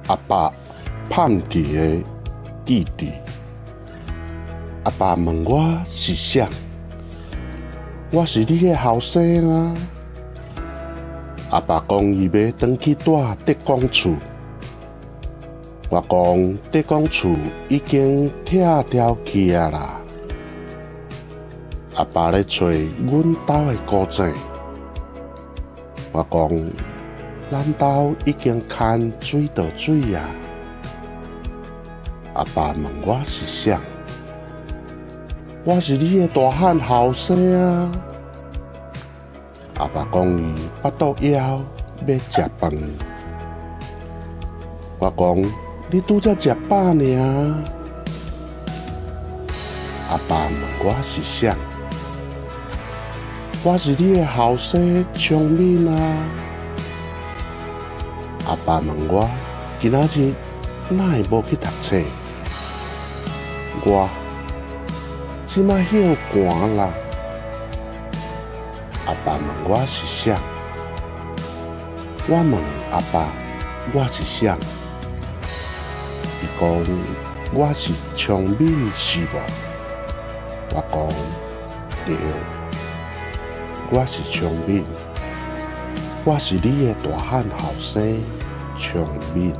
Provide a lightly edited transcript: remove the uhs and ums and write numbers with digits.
阿爸放棄的弟弟。阿爸問我是啥？我是你的後生啊。阿爸講伊欲轉去蹛德公厝，我講德公厝已經拆掉去矣啦。阿爸咧揣阮兜的古井，我講咱兜已經牽水道水矣。阿爸問我是啥？我是你的大漢後生啊！阿爸講伊腹肚枵，欲食飯。我講你拄才食飽爾。阿爸問我是啥？我是你的後生聰敏啊！阿爸問我今仔日哪會無去讀冊？我這馬歇寒啦。阿爸問我是啥？我問阿爸我是啥？伊講我是聰敏是無？我講對，我是聰敏，我是你的大漢後生聰敏。